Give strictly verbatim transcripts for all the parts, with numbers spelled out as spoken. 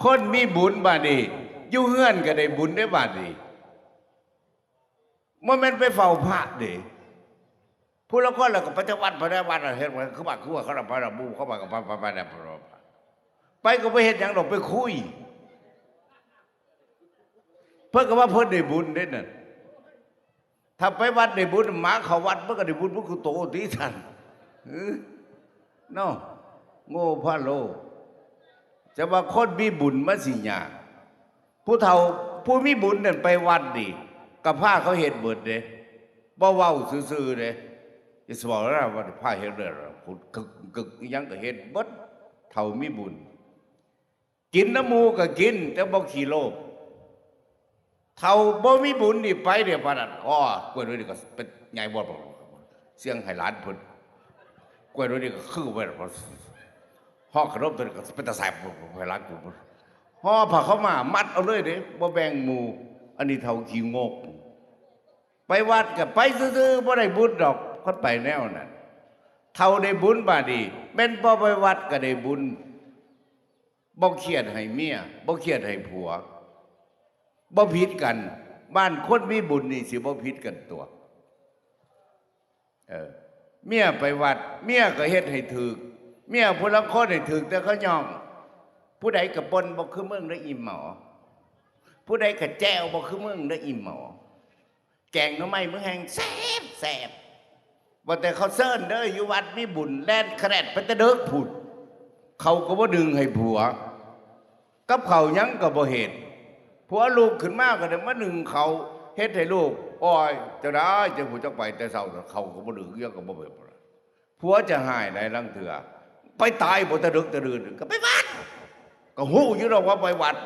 คนมีบุญบาดนี้ อยู่เฮือนก็ได้บุญได้บาดนี้ บ่แม่นไปเฝ้าพระเด้ ผู้ละคนแล้วก็ไปแต่วัด ไปแต่วัดน่ะ เฮ็ดไว้คือบ้านคือเมืองเขาน่ะ ไปน่ะ หมู่เขาไปก็ไป ไป ไป ไป ไป ไป ไปก็บ่เฮ็ดหยังดอก ไปคุย เพิ่นก็ว่าเพิ่นได้บุญเด้นั่น ถ้าไปวัดได้บุญ หมาเข้าวัดมันก็ได้บุญ มันคือโตติซั่น เออ เนาะ โง่พะโล จะว่าคนมีบุญมันสิยาก ผู้เฒ่า ผู้มีบุญนั่นไปวัดนี่ ก็พาเขาเฮ็ดเบิดเด้ บ่เว้าซื่อๆเด้ จะสิบอกแล้วว่าพาเฮ็ดเด้อ กึก กึก อิหยังก็เฮ็ดเบิด เฒ่ามีบุญ กินนำหมู่ก็กิน แต่บ่ขี้โลภ เฒ่าบ่มีบุญนี่ไปเด้ ปานนั้น อ้อ กล้วยหน่วยนี่ก็เป็นใหญ่บ่ เสียงให้หลานเพิ่น กล้วยหน่วยนี่ก็คือไว้ ห่อขนมตัวนี้ก็เป็นตาแสบ ให้หลานกู ห่อผ้าขาวม้ามัดเอาเลยเด้ บ่แบ่งหมู่ อันนี้เฒ่าขี้งก ไปวัดก็ไปซื่อๆ บ่ได้บุญดอก คนไปแนวนั้น เฒ่าได้บุญบาดนี้ แม่นบ่ไปวัดก็ได้บุญ บ่เครียดให้เมีย บ่เครียดให้ผัว บ่ผิดกัน บ้านคนมีบุญนี่สิบ่ผิดกันตัว เออ เมียไปวัด เมียก็เฮ็ดให้ถืก เมียผู้ลางคนให้ถืกแต่เขาย่อง ผู้ใดกะป่นบ่คือมึงเด้ออีหมอ ผู้ใดกะแจ่วบ่คือมึงเด้ออีหมอ แกงหน่อไม้มึงแฮงแซ่บแซ่บ ว่าแต่เขาเซิ้นเด้อ อยู่วัดมีบุญ แล่นแครดไปแต่เดิกพุ้น เขาก็บ่นึ่งให้ผัว กับข้าวหยังก็บ่เฮ็ด ผัวลุกขึ้นมาก็ได้มานึ่งข้าว เฮ็ดให้ลูก โอ้ย จั่งใด๋จั่งผู้จักไปแต่เช้า ข้าวก็บ่นึ่ง อิหยังก็บ่เฮ็ด ผัวจะฮ้ายหลายลางเทื่อ ไปตายบ่แต่เดิกแต่ดื่น ก็ไปวัด ก็ฮู้อยู่ดอกว่าไปวัด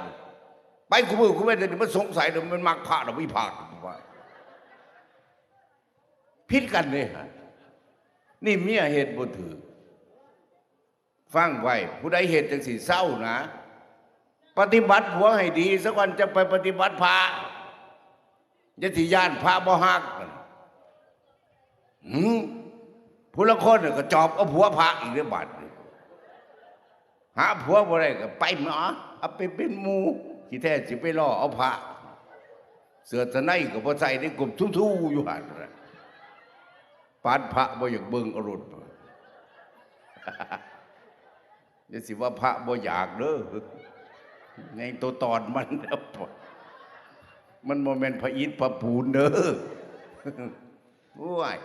ไปคุมื้อคุเว็น เดี๋ยวนี้มันสงสัยเด้อ มันมักพระดอก อีพระว่า ผิดกันเด้ นี่เมียเฮ็ดบ่ถืก ฟังไว้ ผู้ใดเฮ็ดจั่งซี้เซานะ ปฏิบัติผัวให้ดีซะก่อน จั่งไปปฏิบัติพระ อย่าสิย้านพระบ่ฮัก หืม ผู้ลางคนน่ะก็จอบเอาผัวพระอีกเด้อบาดนี้ หาผัวบ่ได้ก็ไปหมอ เอาไปเป็นหมู่ ขี้แท้สิไปล่อเอาพระ เสื้อสะไนก็บ่ใส่ ได้ก้มทู่ๆอยู่หั่นน่ะ ปานพระบ่อยากเบิ่งเอาโลด อย่าสิว่าพระบ่อยากเด้อ ในตัวตอนมัน มันบ่แม่นพระอิฐพระปูนเด้อ โอ้ย